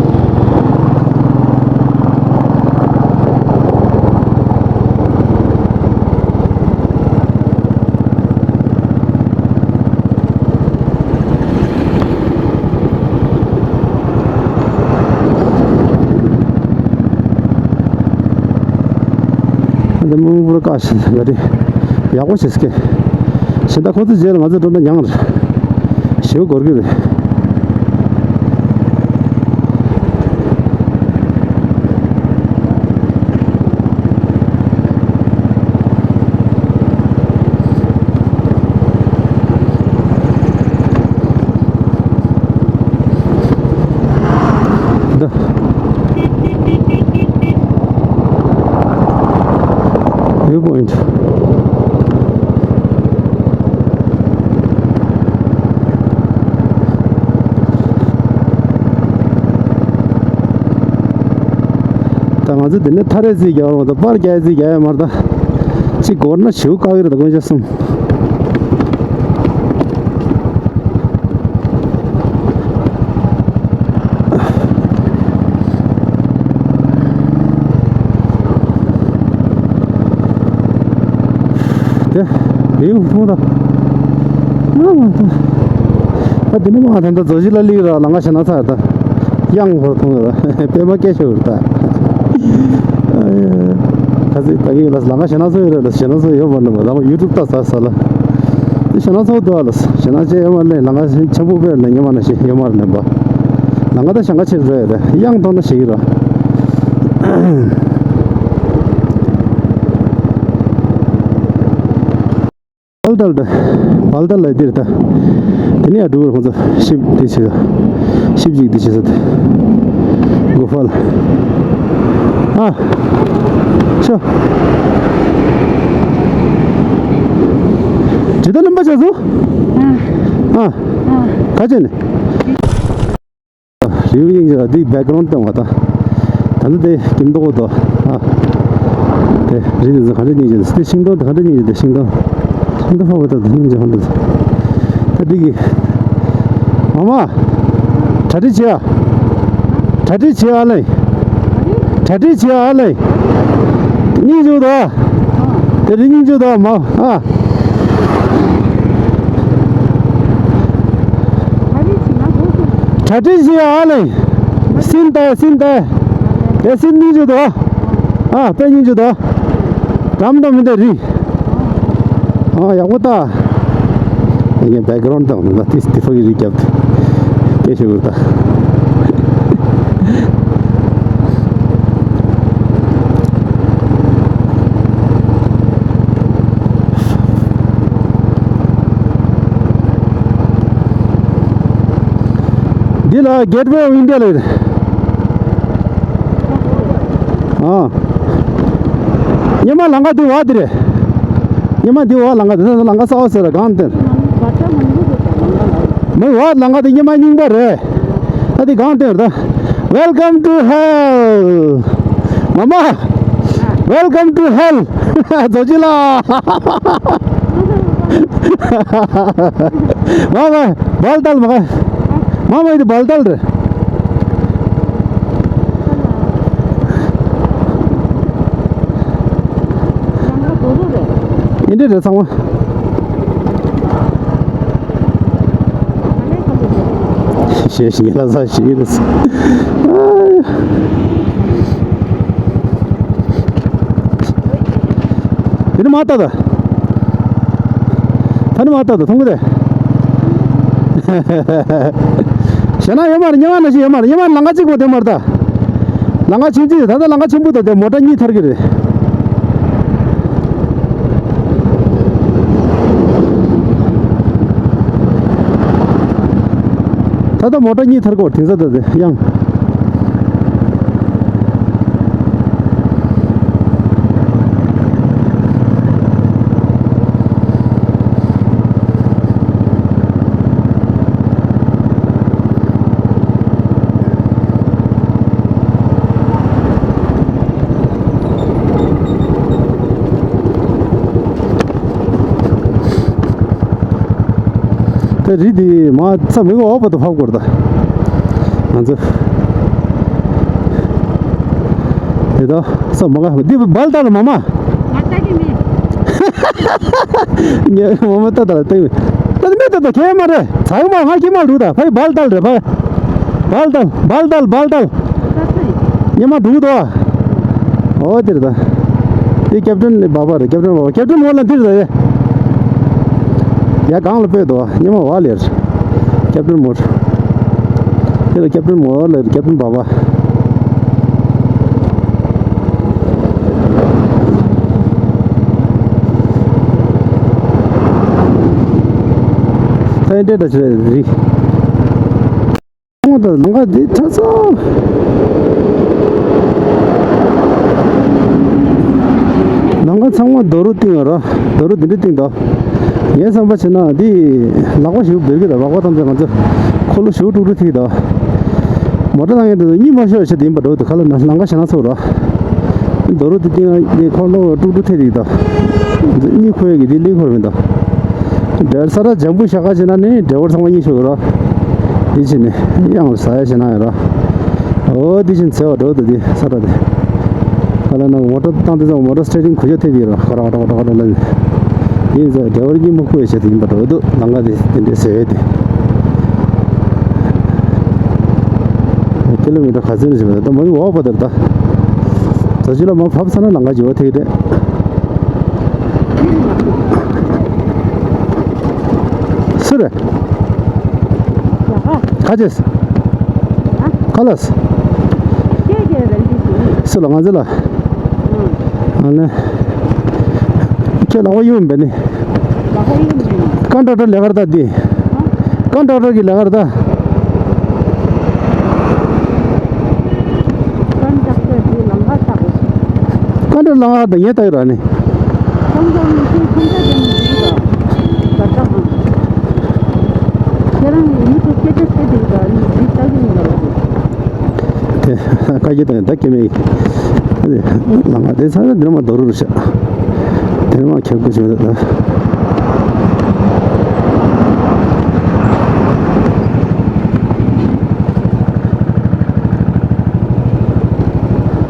བཀའ་ཤིག་ཡོད་དེ། ཡག་པོ་བྱེད་སྐད། གཞན་དག་ཁོ་ཚོ་རྗེས་ལ་ང་ཚོ་འགྲོ་ན་མྱངས་རེད། ཞེའུ་འགོར་གི་རེད། འདི། View point. ད་ང་ཚོ་འདི་ནས་ཐ་རེ་རྩིས་རྒྱག་རོགས་ད་པར་རྒྱག་རྩིས་རྒྱག་ཡ་མ་རེད་ད། ཅིག་འགོར་ན་ཞེའུ་བཀག་གི་རེད་ད་དཀོན་མཆོག་གསུམ། དེ། ལིའུ་ཐུང་ད། ཨ་དེ་ནི་མ་ཐན་ད་རྫོ་ཞི་ལ་ལིག་ར་ལང་ཀ་ཤ་ན་ཚ་ད། གཡང་ཧོར་ཐུང་ར་པད་མ་སྐད་ཤོར་ད། ཁ་ཚིག་ད་གི་ལ་ལང་ཀ་ཤ་ན་ཚོ་ཡོད་ར་ལ་ཤ་ན་ཚོ་ཡོད་པ་ནི་མ་ད་ཡུ་ཊུབ་ད་ཟ་ས་ལ། དེ་ཞེ་ན་ཚོགས་འདུག་ཨ་ལ། ཞེ་ན་ཅེ་ཡོད་མ་ལེ་ལང་ཀ་ཆེན་པོ་པེར་ལ་ཉི་མ་ན་ཞེ་ཡོད་མ་རེད་ལེན་པ། ལང་ཀ་ད་ཞང་ཀ་ཆེ་རེད་དེ་གཡང་གཏོང་ན་ཞེ་གི་ར། བལ་དལ་དེ། བལ་དལ་ལ་དེར་ད། དེ་ནས་ཡ་འགྲུལ་བར་ཁོང་ཚོ་ཤིབ་དེ་བྱེད་ས། ཤིབ་ཅིག་དེ་བྱེད་ས་དེ། གོ་ཧྥལ། ཨ། ཤོ། ཇི་ལྟར་ལམ་པ་བྱས་སོང་། ཨ། ཨ། ག་ཅན་ནས། རིའུ་ཡིན་གྱི་འདི་བེག་གྷ་རོན་ཌི་བཏང་བ་དང་། ད་ནི་དེ་ཀིམ་ཏོག་དོ། ཨ། དེ་རི་དེ་ཚོ་ག་འདྲ་སྙིང་རྗེ་དེ་ཤིང་སྡོང་དེ་ག་འདྲ་སྙིང་རྗེ་དེ་ཤིང་སྡོང་། ཤིང་སྡོང་ཕ་བ་དང་དེ་སྙིང་རྗེ་ཧོན་དེ་ཚོ། ད་འདི་གི། མ་མ། གྲ་སྒྲིག་བྱེད་ཨ། གྲ་སྒྲིག་བྱེད་ཨ་ལེ། གྲ་སྒྲིག་བྱེད་ཨ་ལེ། སྙིང་རྗེ་དོ། དེ་རི་སྙིང་རྗེ་དོ་མ། ཨ། གྲ་སྒྲིག་བྱེད་ཨ་ལེ། སིན་ཏེ་སིན་ཏེ། དེ་སིན་སྙིང་རྗེ་དོ། ཨ་དཔེ་སྙིང་རྗེ་དོ། འགྲམ་འགྲམ་མི་འདི་རི། ཨ་ཡག་པོ་ད། ངས་བེག་གྷ་རོན་ཌི་དང་ད་ཏིས་ཏི་ཕ་གི་རི་རྒྱབ་སྟེ་སྐད་ཤོད་དགོས་ད། འདི་ལ་Gateway of India ལ་ཡོད། ཨ། ཉི་མ་ལང་ཀ་འདི་བ་འདི་རེད། ཉི་མ་འདི་བ་ལང་ཀ་འདི་ལང་ཀ་གསར་པ་ཟེར་ར་གང་དེ། མི་བ་ལང་ཀ་འདི་ཉི་མ་རྙིང་པ་རེད། ད་འདི་གང་དེ་རེད། Welcome to hell. མ་མ། Welcome to hell. རྫོགས་ཅི་ལ། མ་མ། བལ་དལ་མ་ག་མ་མ་ཡི་བལ་དལ་རེད། ཡིན་འདྲ་རེད་ཚང་མ། ཞེས་ཞེས་ལ་ས་ཞེས་ལ་ས། དེ་ནི་མ་ལྟ་ད། ད་ནི་མ་ལྟ་ད་མཐོང་གི་རེད། ཞེ་ན་ཡོད་མ་རེད། ཉི་མ་ན་ཞིག་ཡོད་མ་རེད། ཉི་མ་ལང་ཀ་གཅིག་པོ་དེ་མ་རེད་ད། ལང་ཀ་ཆུང་ཆུང་ད་ལྟ་ལང་ཀ་ཆེན་པོ་དང་དེ་མོ་ཊ་གཉིས་ཐར་གི་རེད། ད་ལྟ་མོ་ཊ་གཉིས་ཐར་གོ་དེང་སང་ད་དེ་ཡང་། ད་རི་འདི་མ་ཚ་མི་གོ་འོག་བར་དུ་ཕབ་དགོས་རེད་ད། ང་ཚོ་དེ་ད་ས་མ་ག་འདི་བལ་དལ་མ་མ། ང་ལྟ་གི་མེད། ངས་མ་མ་ལྟ་ད་ལ་ལྟ་གི་མེད། ད་མི་ལྟ་ད་ཁྱེད་མ་རེད། ཚ་གི་མ་ང་ཁྱེད་མ་རུ་ད་ཕ་བལ་དལ་རེད་ཕ། བལ་དལ་བལ་དལ་བལ་དལ། ཉི་མ་འགྲོ་གི་འདུག་ཨ། འོ་དེ་རེད་ད། དེ་ཀེབ་ཏན་ནི་བ་བ་རེད། ཀེབ་ཏན་བ་བ། ཀེབ་ཏན་མོར་ལ་འདིར་རེད། ཡ་གང་ལ་སྤོས་འདུག་ཉི་མ་བ་ལེར། ཀེབ་ཏན་མོར། དེ་ལ་ཀེབ་ཏན་མོར་ལ་ཀེབ་ཏན་བ་བ། ད་ཡིན་འདྲེ་ད་ཆེ་རེད། ཚང་མ་དང་ལམ་ཁ་འདི་ཚ་ཚ། ལམ་ཁ་ཚང་མ་རྡོ་རུ་བཏིང་ཡོད་ར། རྡོ་རུ་འདི་འདྲ་བཏིང་དོ། ངའི་བསམ་པ་བྱས་ན་འདི་ལག་པ་ཞིག་འབེབས་ཀྱི་ར། ལག་པ་ཐམས་ཅད་ང་ཚོ་འཁོར་ལོ་ཞིག་དཀྲུག་དཀྲུག་ཐིག་དོ། མོ་ཊ་བཏང་མཁན་དེ་ཚོ་གཉིད་མ་ཤོར་བྱས་དེ་ཡིན་པ་འགྲོ་འདུག་ཁ་ལ་ན་ལམ་ཁ་ཞེ་ན་ཚོ་ར། རྡོ་རུ་འདི་བཏིང་ཡ་འཁོར་ལོ་དཀྲུག་དཀྲུག་ཐིག་ཐིག་དོ། གཉིད་ཁུག་ཡ་གི་འདི་ལུས་འཁོར་མི་འདུག་འདྲ་ས་ར་ལྗང་བུ་ཤ་ཁ་བྱས་ན་ནི་འདྲེ་བར་ཚང་མ་གཉིད་ཤོར་ར། འདི་བྱས་ནས་གཡང་ལ་ཟ་ཡ་བྱས་ན་ཡ་ར། འོ་འདི་བཞིན་ཟེར་བ་འགྲོ་འདུག་འདི་ས་ར་དེ། ཁ་ལ་ན་མོ་ཊ་བཏང་དེ་ཚོ་མོ་ཊ་སི་ཊེ་རིང་གུ་ཡོད་དེ་དེ་ར་ཁ་ར་ཁ་ར་ཁ་ར་ཁ་ར་ལ་ནི། འདི་ཚོ་འདྲེ་བར་གཉིད་མ་ཁུག་ཡ་བྱས་དེ་ཡིན་པ་འགྲོ་འདུག་ལམ་ཁ་དེ་དེ་འདྲས་ཟེར་ཡོད་དེ། ཀི་ལོ་མི་ཊར་ག་ཚོད་རེད་ཟེར་བ་ད་མ་ཡི་འོག་པ་དེར་ད། ད་ཅི་ལ་མ་བབས་ཚར་ན་ལམ་ཁ་ཇི་བ་ཐེག་རེད། སུ་རེད། ཁ་ཅེས། ཁ་ལས། སུ་ལ་ང་ཚོ་ལ། ཨ་ནི། ཁྱེད་ལག་པ་གཡུག་འབད་ནི། ཀན་ཊེག་ཊར་ལས་ཀར་ད་འདི། ཀན་ཊེག་ཊར་གྱི་ལས་ཀར་ད། ཀན་ཊེག་ཊར་གྱི་ལམ་ཁ་ལྟ་དགོས། ཀན་ཊེག་ཊར་ལམ་ཁ་ད་ངས་ལྟ་ཡི་ར་ནི། ཁོང་ཚོ་མི་ཤེས་ཁོང་ཚོ་དེ་མི་འདུག་ག་ད་ལྟ་ཁྱེད་རང་གི་མི་ཚོ་སྐད་ཆ་བཤད་དེ་ག་ནི་འདི་ལྟ་གི་མི་འདུག་དེ་ཁ་ཡིད་དང་ད་སྐྱེ་མེད། ལམ་ཁ་དེ་ཚང་མ་འདིར་མ་རྡོ་རུ་རུ་ཤག་དེར་མ་ཁྱབ་དགོས་བྱུང་ད།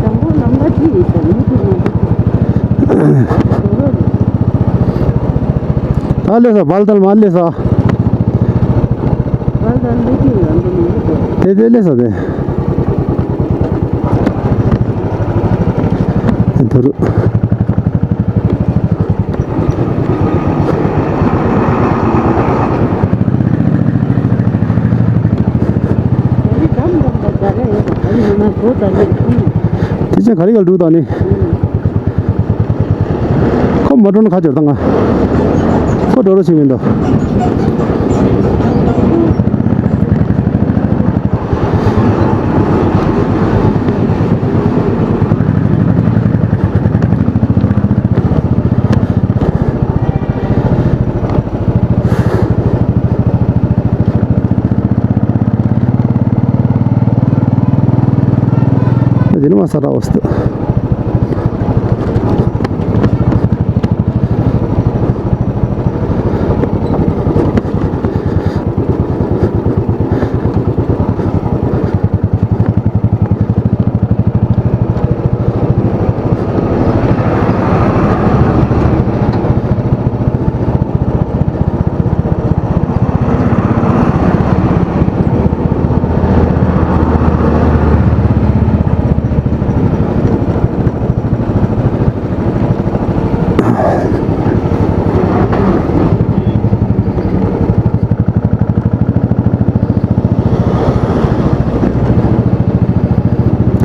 དང་པོ་ལམ་ཁ་ཅི་ཡིན་ཟེར་མི་ཚོ་ང་ཚོ་ད་ལས་ས་བལ་དལ་མ་ལས་ས། བལ་དལ་ལས་ཀྱི་ལམ་དུ་མི་འདུག་དེ་དེ་ལས་ས་དེ། དུ་རུ། དེ་ཅན་ག་རེ་ག་འགྲོ་དང་ནི། ཁོ་མ་འགྲོ་ན་ཁ་སྦྱོར་དང་ང་། ཁོ་འགྲོ་རོགས་བྱེད་མི་འདུག་འདི་ནི་མ་ས་ར་འོ་སྟོ།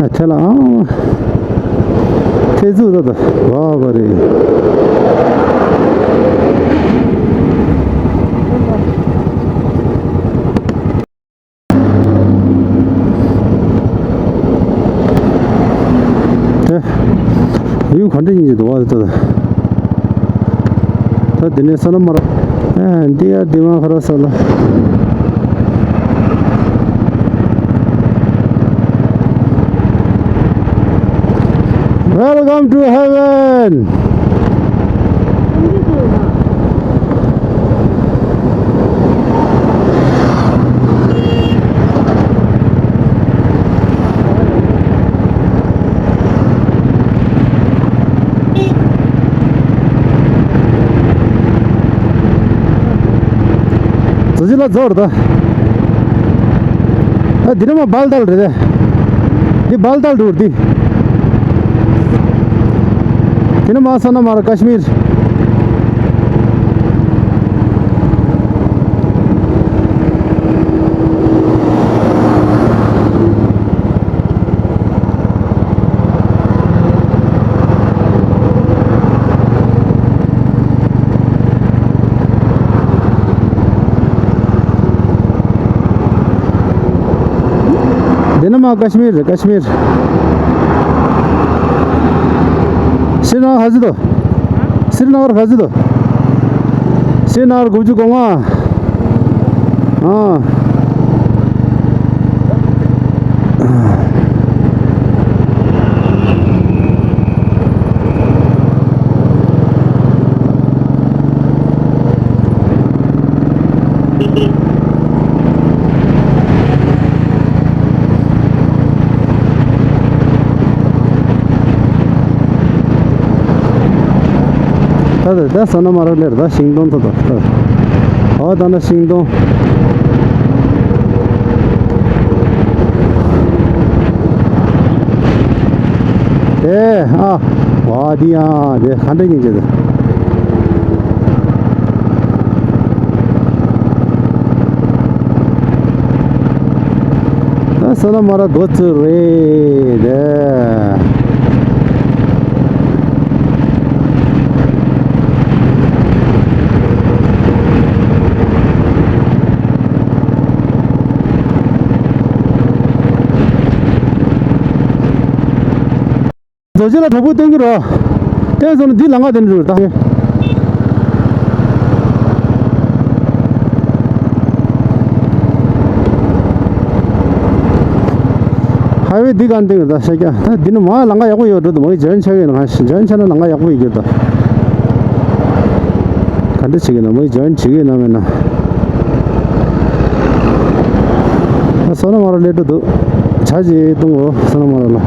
ཨ་ཐལ་ཨ། ཐལ་ཟུག་ད་ད་བ་བ་རེད། དེ་ཡུལ་ག་འདྲ་ཡིན་གྱི་འདུག་བ་དེ་ད། ད་དེ་ནས་ས་ན་མར་ཨ་འདི་ཡ་འདི་མ་ཁ་ར་ས་ལ། Welcome to heaven. ཙི་ཙི་ལ་ཛོར་ད། ཨ་འདི་ནི་མ་བལ་དལ་རེད། འདི་བལ་དལ་འགྲོ་འདི། དེ་ནས་མར་སོ་ན་མར་ཀ་ཤི་མིར། འདི་ནས་མར་ཀ་ཤི་མིར་རེད། ཀ་ཤི་མིར། སི་རི་ན་གར་ག་ཚོད་འདུག་སི་རི་ན་གར་ག་ཚོད་འདུག་སི་རི་ན་གར་དགུ་བཅུ་གོ་ལྔ། ཨ། ད་ད་ད་སོ་ན་མ་ར་ལེར་ད་ཤིང་སྡོང་ཐོ་ད་ད། ཨོ་ད་ན་ཤིང་སྡོང་། དེ་ཨ། ཝ་དི་ཡ་དེ་ག་འདྲ་ཡིན་གྱི་དེ། ད་སོ་ན་མ་ར་འགོ་ཚུགས་རེད་དེ། རྡོ་རྗེ་ལ་གྲོགས་པོ་སྟོན་གྱི་རོ། བསྟན་སོང་ན་འདི་ལམ་ཁ་དེ་ནས་འགྲོ་ད། ཧའི་ཝེ་འདི་ག་འདི་ད་ཤ་རྒྱག་ད་འདི་ནི་མ་ལམ་ཁ་ཡག་པོ་ཡོད་འགྲོ་འདུག་མ་གི་འཇོན་ཆགས་ཡོད་ན་ང་ཞིག་འཇོན་ཆགས་ན་ལམ་ཁ་ཡག་པོ་ཡོད་རྒྱུ་ད། ག་འདྲ་བྱེད་ཀྱི་ན་མ་གི་འཇོན་བྱེད་ཀྱི་ན་མེད་ན། ཨ་སོ་ན་མ་ར་སླེབས་འགྲོ་འདུག་ཇ་ཅིག་བཏུང་འོ་སོ་ན་མ་ར་ལ།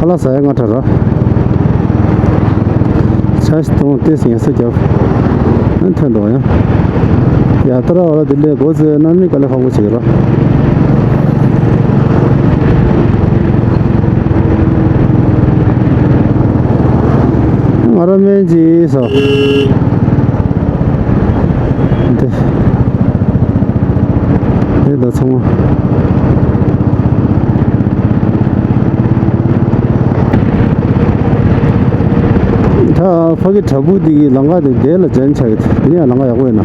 ཁ་ལག་ཟ་ཡ་ང་ཁྲ་ར། ཇ་ཅིག་བཏུང་ཏེ་ཟིང་ས་རྒྱབ། ཨ་ཐོན་འགྲོ་ཡ། ཡ་ཏ་ར་བ་ར་དེ་ལས་སྒོ་ཟེ་ན་མི་དཀའ་ལས་ཁག་པོ་བྱེད་ཀྱི་ར། ང་ར་སྨན་གྱིས་སོ། འདི། འདི་ད་ཚང་མ། ད་ཕ་གི་བྲག་ཕུག་འདི་གི་ལམ་ཁ་དེ་དེ་ལ་འཇོན་ཆགས་ཡོད་དེ་ནས་ལམ་ཁ་ཡག་པོ་ཡོད་ན།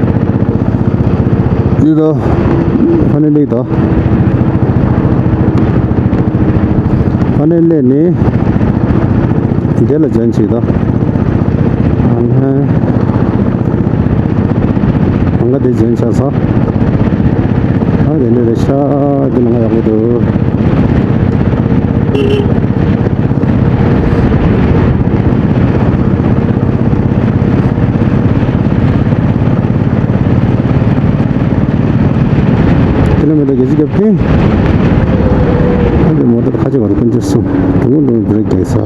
འདི་ད་ཕ་ནས་ལེགས་ད། ཕ་ནས་ལེགས་ནི། དེ་ལ་འཇོན་ཆགས་ད། ཨ་ནི། ལམ་ཁ་དེ་འཇོན་ཆགས་སོ། ཨ་དེ་འདྲ་རེད་ཤག་འདི་ལམ་ཁ་ཡག་པོ་འདུག་ཀི་ལོ་མི་ཊར་བརྒྱད་ཅུ་གྱ་བདུན། ཨ་ནི་མོ་ཊར་ཁ་ཆེ་བར་ཀུན་སྤྱོད་གསུམ། འགྲོ་འགྲོ་བི་རེག་རྒྱག་ས་ལ།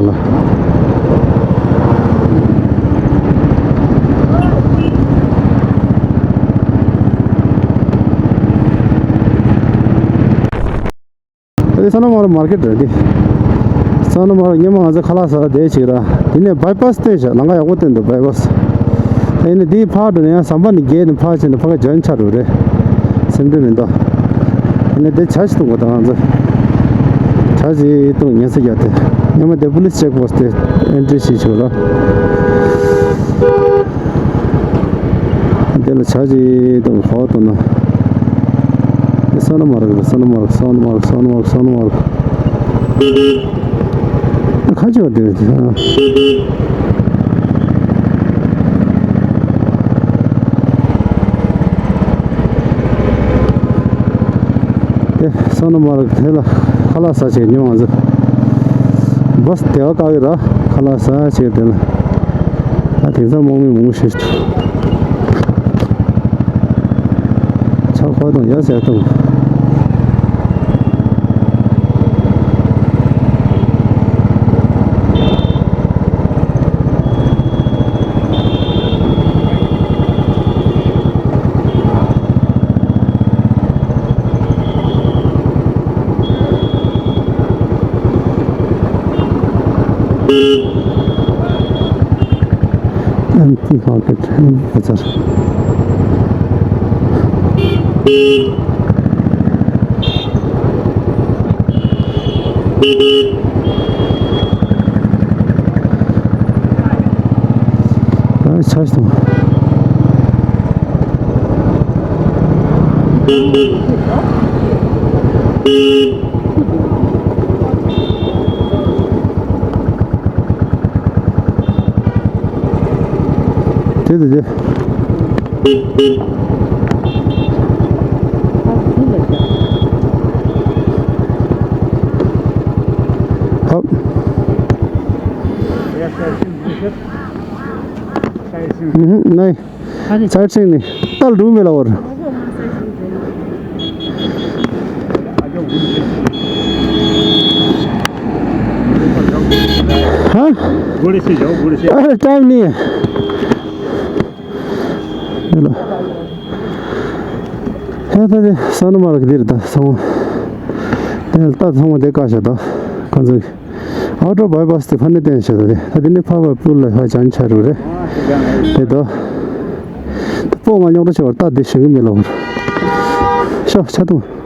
ཨེ་སོ་ན་མ་ར་མར་ཀེ་ཊི་རེད་དེ། སོ་ན་མ་ར་སྔོན་མ་ང་ཚོ་ཁ་ལག་ཟ་བསྡད་ཅིག་ར། དེ་ནས་བྷའི་པ་སི་བསྟན་ཤག་ལམ་ཁ་ཡག་པོ་བསྟན་འདུག་བྷའི་པ་སི། ཨེ་ནས་དེའི་ཕར་འགྲོ་ནས་ཡང་ཟམ་པ་ནས་བརྒལ་ནས་ཕར་ཕྱིན་ནས་ཕ་གི་འཇོན་ཆགས་འགྲོ་རེད། སེམས་ཁྲལ་མི་འདུག་ཨེ་ནས་དེ་ཇ་ཞིག་བཏུང་དགོས་ད་ང་ཚོ། ཇ་ཞིག་བཏུང་ཉལ་ས་རྒྱག་དེ། སྔོན་མ་དེ་པུ་ལི་སི་ཅེག་པོ་སི་ཊི་དེ་ཨེན་ཊི་རི་བྱེད་ཆོག་ར། དེ་ལ་ཇ་ཅིག་དང་གོ་དང་ན། སོ་ན་མ་ར་གི་སོ་ན་མ་ར་སོ་ན་མ་ར་སོ་ན་མ་ར་སོ་ན་མ་ར། ཁ་ཅིག་བ་དེ་རེད་དེ། དེ་སོ་ན་མ་ར་དེ་ལ་ཁ་ལག་ཟ་བྱེད་ཉོ་ང་ཚོ། བྷ་སི་དེ་བ་བཀག་གི་ར་ཁ་ལག་ཟ་བྱེད་དེ་ལ། ད་དེང་སང་དམག་མི་མང་པོ་ཞིག་འདུག་ཆག་ཁོ་དང་ཡ་ཟེར་དང་། Market, bazar. Ay, saçtım. དེ་དེ་དེ། ཧབ། ཨུ་ཧུ། ནའི། ཚར་ཚིག་ནི་ཏལ་འགྲོ་མེད་ལ་བར། ཧ། ཨ་རེ་ཊའིམ་ནི། ཡ་ལ། ཧེ་ད་དེ་ས་ནུ་མ་ར་གི་དེ་རེད་ད་ཚང་མ། དེ་ལ་ད་ཚང་མ་དེ་བཀག་བཞག་ད། ཁོ་ཚོ་གི། ཨའོ་ཊར་བྷའི་པ་སི་དེ་ཕ་ནས་བསྟན་བཞག་ད་དེ། ད་དེ་ནས་ཕ་བ་པུ་ལ་ཕ་ཅན་ཆ་རུ་རེད། དེ་ད། སྤོ་མ་རྙོག་དྲ་ཆེ་བར་ད་དེ་ཞིག་གི་མི་ལ་བར། ཤོག་ཆ་ཏུང་།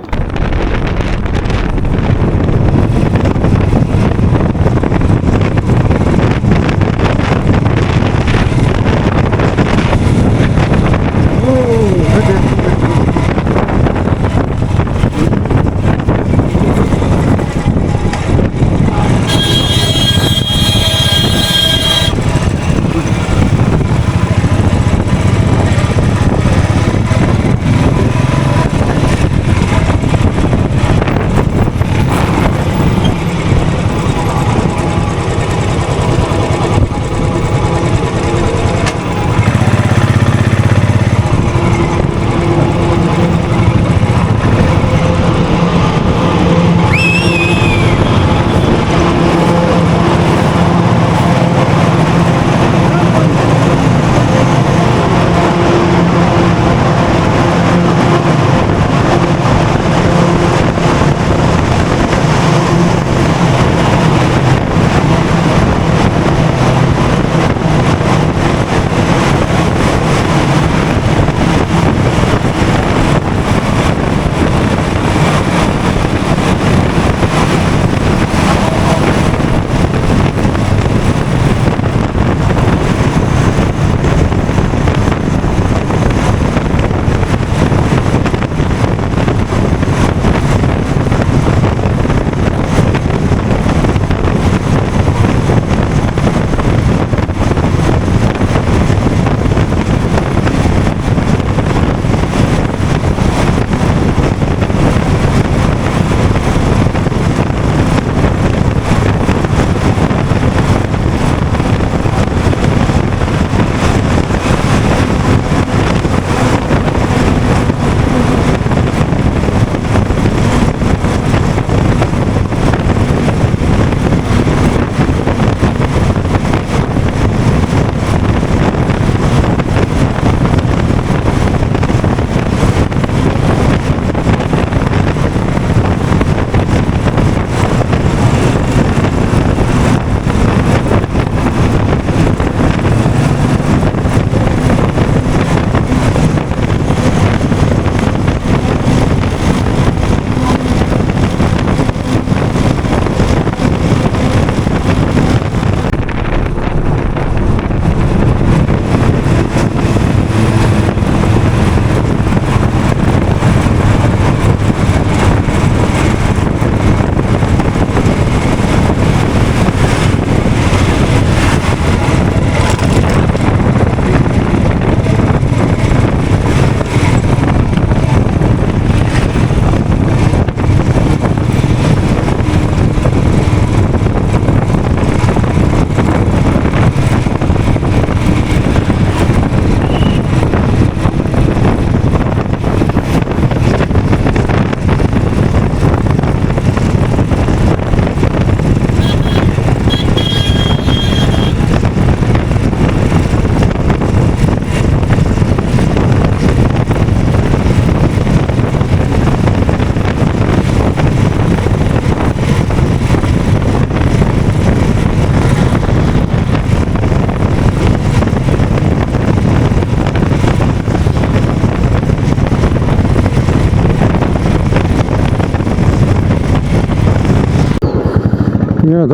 ཡ་ད་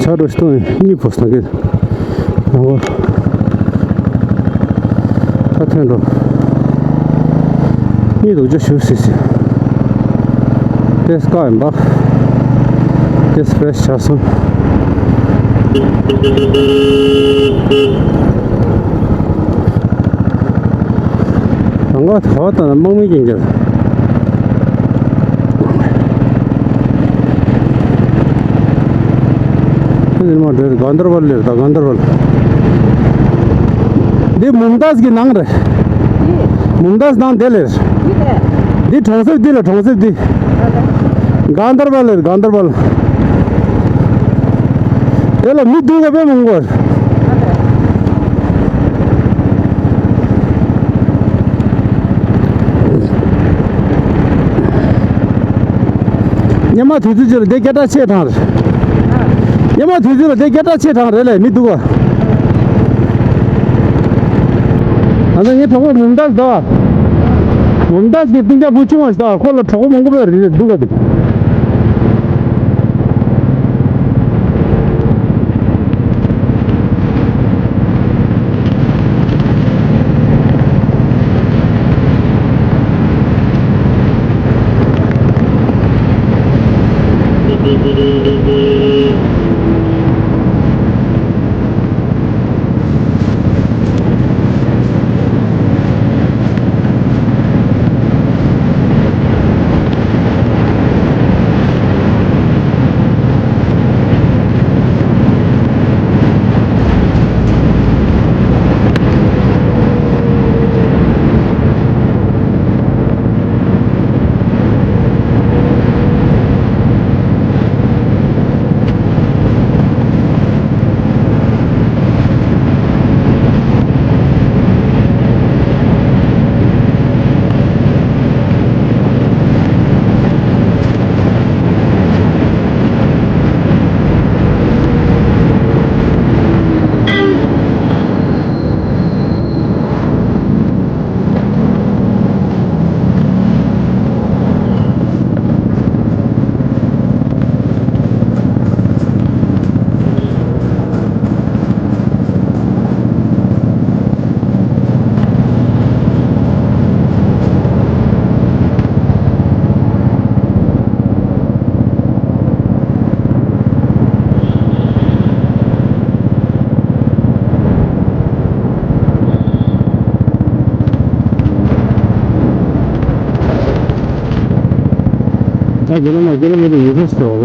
ཆ་འགྲོ་ཞིག་གཏོང་ཡིན། གཉིད་ཕོ་སྟངས་ཀྱི་ནང་གོ་ཆ་ཐོན་འགྲོ། གཉིད་དུ་ཅོ་ཞུ་སི་སི། ཏེས་ཀ་ཡིན་པ། ཏེས་ཕེ་རེ་ཤི་ཆགས་སོང་། རང་ག་ཐོག་དང་དམག་མི་ཀྱིན་གྱི། ཨ་ནི་མ་འདྲེར་གན་དར་བལ་ལེར་ད་གན་དར་བལ། འདི་མུམ་ཏཱཟ་གི་ནང་རེད། འདི་མུམ་ཏཱཟ་ནང་དེ་ལེར། འདི་རེད། འདི་གྲོང་གསེབ་འདི་ལ་གྲོང་གསེབ་འདི། གན་དར་བལ་ལེར་གན་དར་བལ། དེ་ལ་མི་སྡུག་ག་དཔེ་མང་པོ། ཉི་མ་དུས་ཚོད་ཅིག་ལ་དེ་སྐད་གྲགས་ཆེ་གྲང་རེད། ཉི་མ་དུས་ཚོད་ལ་དེ་སྐད་གྲགས་ཆེ་གྲང་རེད་ལས་མི་སྡུག་ག་ཨ་ནི་ངའི་གྲོགས་པོ་མུམ་ཏཱཟ་ད། མུམ་ཏཱཟ་གི་སྤུན་ཀྱག་བུ་ཆུང་བ་ཞིག་ད་ཁོ་ལ་གྲོགས་པོ་མང་པོ་རེད་འདུག་ག་འདུག་ད་དེ་ལ་མ་དེ་ལ་མི་དེ་ཡོད་ས་ཞིག་འོག